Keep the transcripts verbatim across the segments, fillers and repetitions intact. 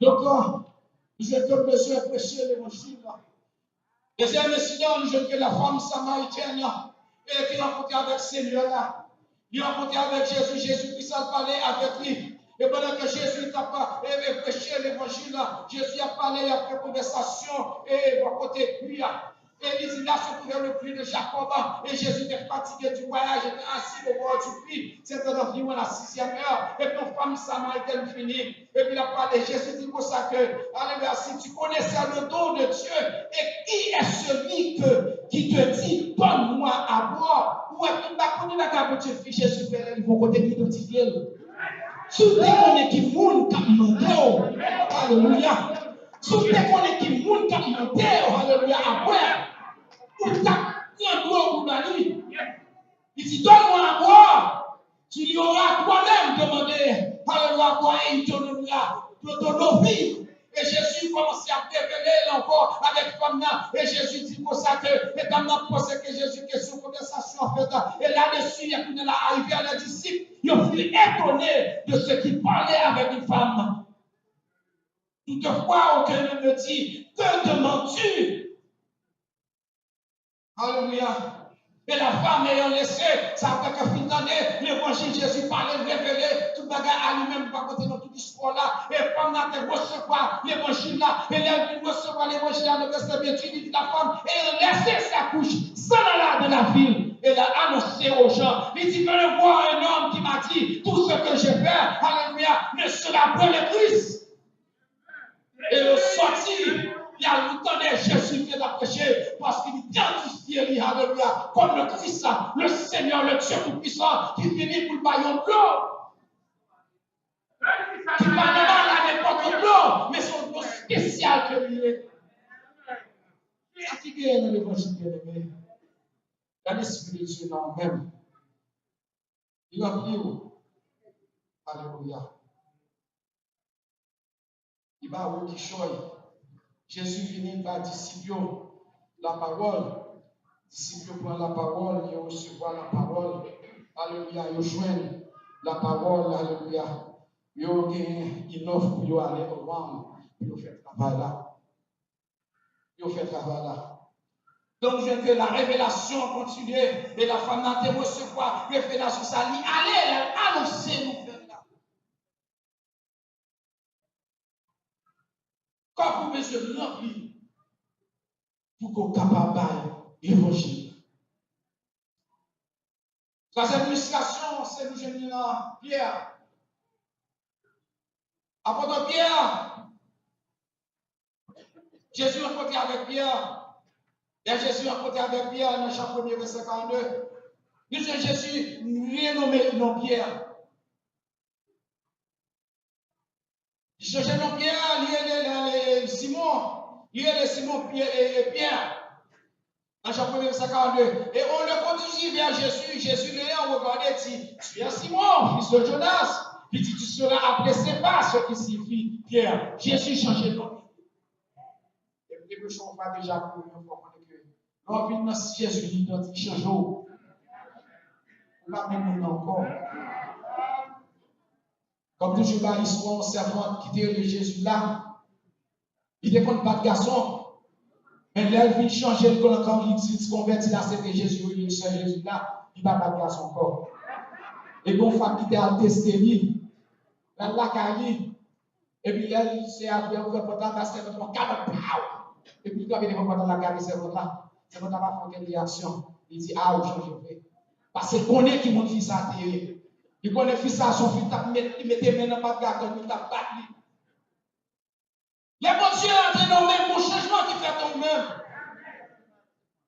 Donk, nou jwenn ke nou bezwen preche levanjil la. Dezyèm ensidan, nou jwenn ke lafanm samarityèn nan, e ki rankontre avèk Senyè la. Li rankontre avèk Jezi, Jezi Kris al pale avèk li. E pandan ke Jezi t ap, e, e, preche levanjil la, Jezi ap pale, y ap fè konvèsasyon, e, bò kote pwi a. E li di, là se trouvait le puits de Jacob. Et Jésus était fatigué du voyage, était assis au bord du puits. C'était environ la sixième heure. Epi yon fanm samarityèn vini. Epi l ap pale, Jezi di konsa ke, alelouya, si tu connaissais le don de Dieu, et qui est celui que, qui te dit, donne-moi à boire? Ou wè tout bagay, kote bagay Bondye fè, Jezi fè lè li bon kote ki idantifye l. Si w te konnen ki moun k ap mande w, alelouya. Si w te konnen ki moun k ap mande w, alelouya, a bwè, ou t ap pran dlo pou ba li. Li di, donne-moi à boire. Tu lui auras toi-même demandé, alelouya, à boire et il te donnera de, de l'eau vive. E Jezi kòmanse ap revele l ankò avèk fanm nan. E Jezi di konsa ke medam nan poze ke Jezi kesyon, konvèsasyon an fèt. E la desi, epi nan la arive a lè disip, yo fut étonnés de ce qu'il parlait avec une femme. Toutefois, aucun ne me dit, que demandes-tu? Alelouya. E lafanm eyan lese, sa fè ke fin tande levanjil Jezi pale, revele tout bagay a li menm, pa kote nan tout istwa la. E fanm nan te resevwa levanjil la. E lè l vin resevwa levanjil la, nan vèsè venntuit, li di lafanm eyan lese sa kouch, s'en alla de la ville et la annoncer aux gens. Li di, venez voir un homme qui m'a dit, tout ce que j'ai fait, alelouya, ne sera point le Christ. E yo sòti, y al tande Jezi ke l ap preche, paske li idantifye li, alelouya, kòm le Christ, le Seigneur, le Dieu Tout-Puissant, ki vini pou l bay yon dlo. Ki pa nòmal a nenpòt yon dlo, men se yon dlo espesyal ke li ye. Sa ki genyen nan levanjil, byeneme, lè Lespri de Dye nan ou menm, li ranpli w. Alelouya. Li ba ou kichòy. Jezi vini, li ba disip yo lapawòl. Disip yo pran lapawòl, yo resevwa lapawòl. Alelouya, yo jwenn lapawòl, alelouya. Yo gen enòf pou yo ale around, pou yo fè travay la. Yo fè travay la. Donk, je ke la revelasyon kontinye, e lafanm nan te resevwa revelasyon sa, li ale, l al anonse nouvèl la. Kòb ou bezwen ranpli pou ke w kapab bay levanjil la. Twazyèm ilistrasyon, se nou jwenn li nan Pyè. Apot Pyè, Jezi rankontre avèk Pyè. Lè Jezi rankontre avèk Pyè nan Jan premye, vèsè karannde, nou jwenn Jezi renome non Pyè. Li chanje non Pyè, li rele, li rele Simon. Li rele Simon Pyè, e, e, Pyè. Nan Jan premye, vèsè karannde. Et on le conduisit vers Jésus. Jésus l'ayant regardé dit, tu es Simon, fils de Jonas. Li di, tu seras appelé Céphas, ce qui signifie Pierre. Jezi chanje non. E m te preche yon fwa deja pou nou, fò konnen ke lè w vin nan Jezi, li idanti chanje w. Ou pa menm moun nan ankò. Kòm toujou ba istwa yon sèvant ki te rele Jezi la, li te konn bat gason. Men lè l vin chanje, li konn ankò, li di, li konvèti, l aksepte Jezi, li rele Sè Jezi la, li pa bat gason ankò. E gon fanm ki te al teste li, l al lakay li, epi lè l se a fè ouvè pòt la, ba sèvant lan kalòt, paw! Epi l kanpe devan pòt la, l ap gade sèvant la. Sèvant la pa fè okenn reyaksyon. Li di, a, ou chanje vre. Paske l konnen ki moun fi sa te ye. Li konnen fi sa se yon fi k t ap met, li mete men nan pat gason, li t ap bat li. Lè Bondye antre nan ou menm, gon chanjman ki fèt nan ou menm.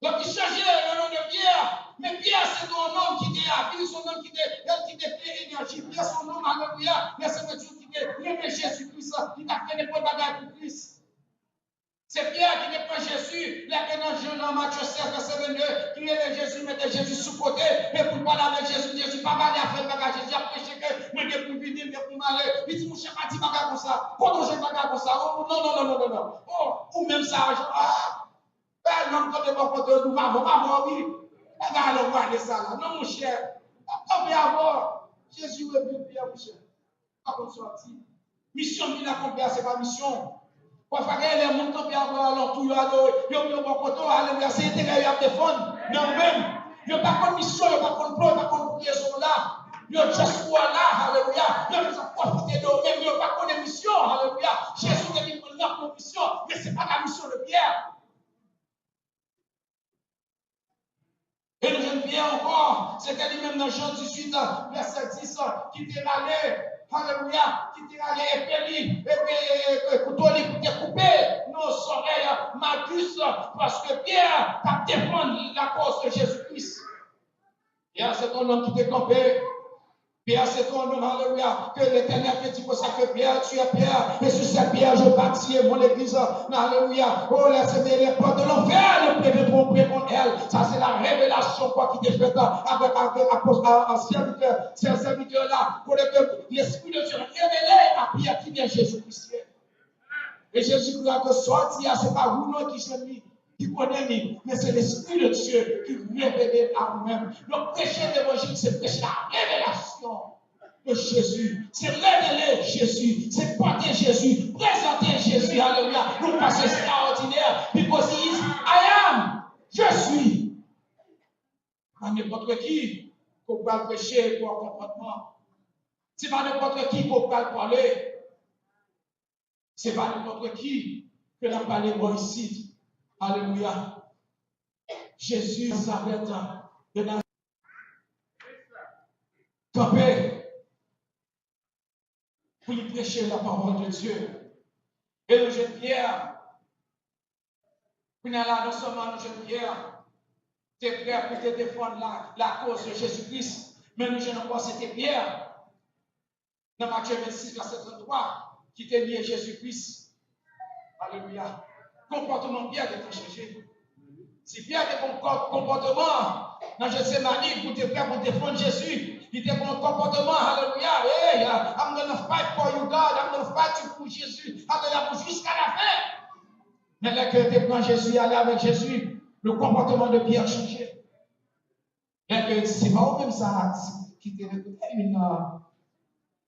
Donk, li chanje le non de Pyè. Men Pyè se te yon nonm ki te abil, se yon nonm ki te, ki te plen enèji. Pyè se yon nonm, alelouya, men se yon nonm ki te renmen Jezi Kris. Li t ap fè nenpòt bagay pou Kris. Se Pyè ki te pran Jezi, lè ke nan Jan, nan Matye sèz, vèsè vennde, ki rele Jezi, mete Jezi sou kote, men pou l pale avèk Jezi, Jezi pa pale afè bagay, Jezi ap preche ke mwen gen pou m vini, m gen pou m ale. Li di, monchè, pa di bagay konsa. Kote w jwenn bagay konsa? O, non, non, non. O, ou menm sa, a, bèl nonm kanpe bò kote w, di w pa bon, pa bon, wi. Bagay la, w prale sa la. Non, monchè, pa kanpe avè w. Jezi reprann Pyè, monchè. Pa konn sòti. Misyon m vin akonpli a, se pa misyon w. Pafwa, gen lè moun kanpe avè w alantou, yo adore, yo, yo bò kote w, alelouya, se enterè yo y ap defann, nan ou menm. Yo pa konn misyon, yo pa konn plan, yo pa konn pou rezon w la. Yo just pou w la, alelouya. Yo just ap pwofite de ou menm, yo pa konnen misyon, alelouya. Jezi te vin pran nòt pou misyon, men se pa ta misyon de Pyè. E nou jwenn Pyè ankò, se te li menm nan Jan dizuit, vèsè dis, ki te rale, alelouya, ki te rale epe li, epe, e, e, kouto li pou te koupe nan zòrèy Malkis, paske Pyè t ap defann lakoz de Jezi Kris. Pyè se te yon nonm ki te kanpe. Pyè se te yon nonm, alelouya, ke Letènèl te di konsa ke Pyè, tu es Pyè, et sur cette pierre je bâtirai mon église, alelouya. Oh, les amis, les portes de l'enfer ne prévaudront point contre elle. Sa se la revelasyon kwa ki te fèt avèk, avèk apos-, a, a sèvitè, sè-, sèvitè la, kote ke Lespri de Dye revele a Pyè kiyès Jezi Kris ye. E Jezi Kris la ke sòti a, se pa ou non ki jwenn li, ki konnen li, men se Lespri de Dye ki revele a ou menm. Donk, preche levanjil, se preche la revelasyon de Jezi. Se revele Jezi, se pote Jezi, prezante Jezi, alelouya, yon fason ekstraòdinè, because he is, I am, je suis. Pa nenpòt ki ke w pral preche pou w konpòtman. Se pa nenpòt ki ke w pral pale. Se pa nenpòt ki ke n ap pale bò isit. Alelouya. Jezi Nazarèt de Nazarèt kanpe pou li preche la parole de Dieu. E nou jwenn Pyè. Kounye a la, non sèlman nou jwenn Pyè te prè pou te defann la, lakoz de Jezi Kris, men nou jwenn ankò se te Pyè. Nan Matye vennsis, vèsè tranntwa, ki te nye Jezi Kris. Alelouya. Konpòtman Pyè te chanje. Si Pyè te gen yon konpòtman nan Jetsemani, pou te prè pou defann Jezi, li te gen yon konpòtman, alelouya, hey, I'm gonna fight for you, God, I'm gonna fight you pou Jezi, alelouya, pou jiska lafen. Men lè ke te pran Jezi, ale avèk Jezi, le konpòtman de Pyè chanje. Lè ke se pa ou menm sa ki te rekrite youn nan,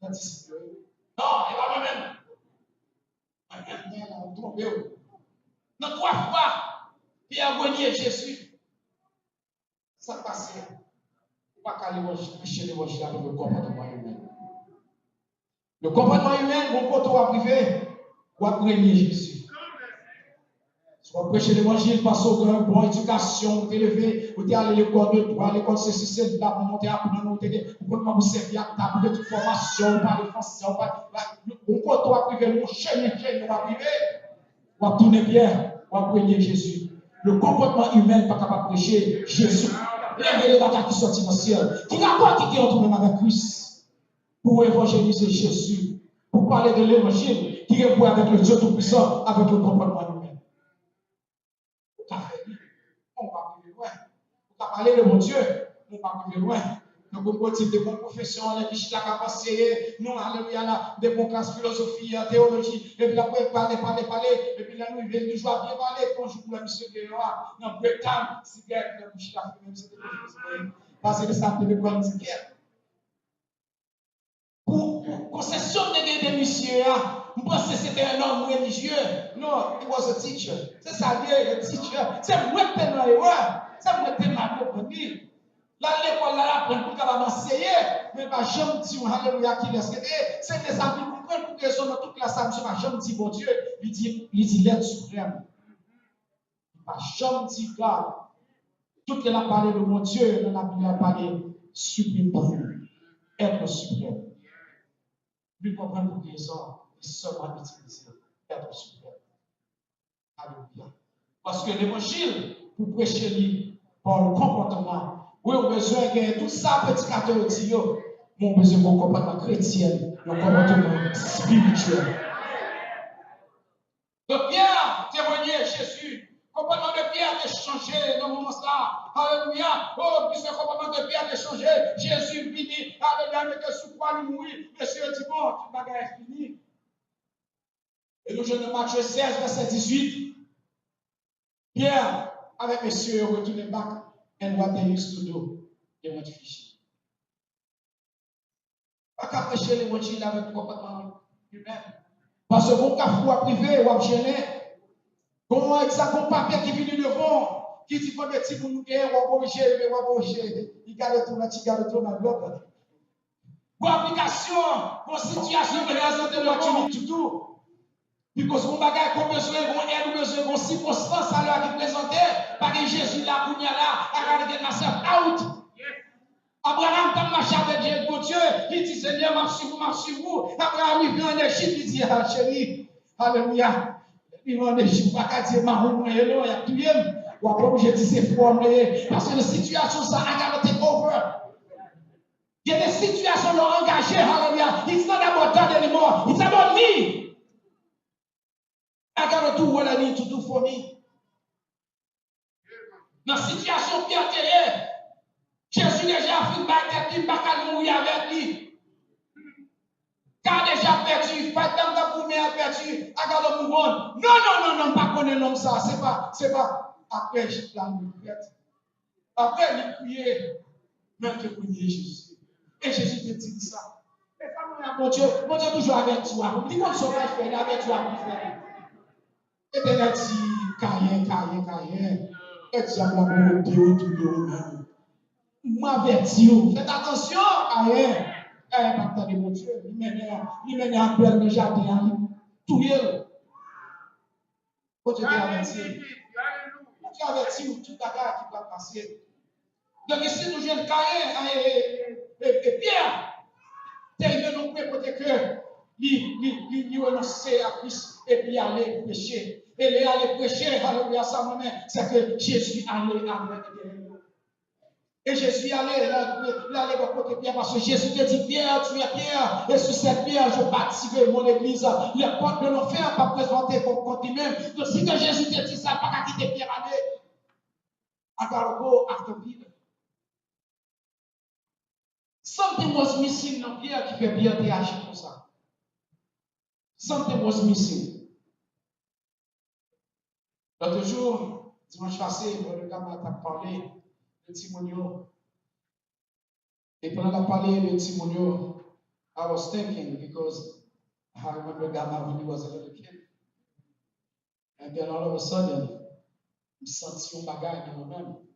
nan disip yo. Non, e pa mwen menm. Mwen menm, mwen la, ou twonpe w. Nan twa fwa, Pyè renye Jezi. Sa k pase a? Ou pa ka levanj-, preche levanjil avèk yon konpòtman imen. Le konpòtman imen, bon kote w ap rive, w ap renye Jezi. Si w ap preche levanjil, paske w gen yon bon edikasyon, ou te leve, ou te ale lekòl de dwa, lekòl sesi, sela, pou monte aprann, ou te gen, ou konn kòman pou sèvi ak tab, ou gen tout fòmasyon, ou pale fransè, ou pale, bon kote w ap rive, yon chemen, chemen w ap rive, w ap tounen Pyè, w ap renye Jezi. Le konpòtman imen pa kapab preche Jezi. Revele bagay ki sòti nan syèl. Ki rapò ki gen ant ou menm avèk Kris? Pou evanjelize Jezi, pou pale de levanjil ki gen pou wè avèk le Dieu Tout-Puissant, avèk le konpòtman imen. Ou ka fè li, men ou p ap rive lwen. Ou ka pale de Bondye, men ou p ap rive lwen. Donk, ou poko di, m te gon pwofesè anlè ki chita k ap anseye nou, alelouya, la, m te gon klas filozofi, an teyoloji, epi l ap pale, pale, pale, epi lè nou rive, li toujou ap byen pale, epi yon jou pou wè misye deyò a, nan break time, sigèt, epi lè nou chita fimen, misye te konfyans mwen. Pase de sa, m te vin pran m ti kèt. Pou, pou konsepsyon m te gen de misye a, m panse se te yon nonm relijye. Non, he was a teacher. Se sa l ye, a teacher. Se mwen k te nan erè. Se mwen k te mal konprann li. L al lekòl, l al aprann pou l kapab anseye. Men l pa janm di w, alelouya, kilès se te ye. Se lè sa l vin konprann pou rezon nan tout klas sa, misye pa janm di Bondye. Li di, li di l'être suprême. Li pa janm di God. Tout lè l ap pale de Bondye, nan Labib la, l pale supreme being, être suprême. Li konprann pou ki rezon li sèlman itilize être suprême. Alelouya. Paske levanjil, pou preche li pa yon konpòtman, wi, ou bezwen gen tout sa predikatè yo di yo, men ou bezwen gen yon konpòtman kretyen, yon konpòtman espirityèl. Donk, Pyè te renye Jezi. Konpòtman de Pyè te chanje nan moman sa. Alelouya. Oh, piske konpòtman de Pyè te chanje, Jezi vini. Alelouya. Mete sou kwa, li mouri. Mesye yo di, bon, tout bagay fini. E nou jwenn nan Matye sèz, vèsè dizuit. Pyè avèk mesye yo retounen back and what they used to do. They went fishing. Pa ka preche levanjil avèk konpòtman Paske gon kafou w ap rive, w ap jennen. Gon egzanp, gon papye ki vini devan w, ki di konbyen timoun ou genyen, w ap korije, men w ap korije. Li gade tou nan ti gade tou nan lòt. Gon aplikasyon, gon sitiyasyon ki prezante devan w toutou. Because gon bagay ke w bezwen, gon èd ou bezwen, gon sikonstans alè a ki prezante, pa gen Jezi la kounye a la, I gotta get myself out. Abraham t ap mache avèk Je- Bondye, li di, Senyè, m ap swiv ou, m ap swiv ou. Abraham rive ann Ejip, li di, ah, cheri, alelouya. Li ann Ejip, ou pa ka di e mawon mwen ye non, y ap touye m. W ap oblije di se frè mwen ye. Paske nan sitiyasyon sa, I gotta take over. Gen de sitiyasyon lè w angaje, alelouya. It's not about that anymore. It's about me. I gotta do what I need to do for me. Nan sitiyasyon Pyè te ye, Jezi deja fin bay tèt li, m pa ka mouri avèk li. Ka deja pèdi, fight la m t ap goumen an pèdi, I gotta move on. Non, non, non, non, m pa konnen nonm sa, se pa, se pa. Apre, la nou fèt. Apre, li kriye, men te priye Jezi. E Jezi te di li sa. E sa mwen a Bondye, Bondye toujou avèti w. Li konn sa w pral fè, li avèti w pou fè. Etènèl di, Kayen, Kayen, Kayen. E dyab la pou wote otou de ou menm. M avèti w. Fèt atansyon, Kayen. Kayen pa t tande Bondye. Li mennen, li mennen Abèl nan jaden an, li touye l. Bondye te avèti l. Bondye avèti w tout bagay ki pral pase. Donk, isi nou jwenn Kayen, e, e, e, e Pyè te rive nan pwen kote ke li, li, li, li renonse a Kris epi li ale preche. E lè li ale preche, alelouya, sa m renmen, se ke Jezi ale avèk dèyè yo. E Jezi ale, li ale bò kote Pyè, paske Jezi te di, Pierre, tu es Pierre, et sur cette pierre, je bâtirai mon église. Les portes de l'enfer pa p rizve kont li menm. Donk, si ke Jezi te di sa, pa ka kite Pyè ale. I gotta go after Peter. Something was missing nan Pyè ki fè Pyè te aji konsa. Something was missing. Lòt jou, dimanch pase, Brother Gama t ap pale de timoun yo. E pandan l ap pale de timoun yo, I was thinking because I remember Gama when he was a little kid. And then all of a sudden, m santi yon bagay nan mwen menm.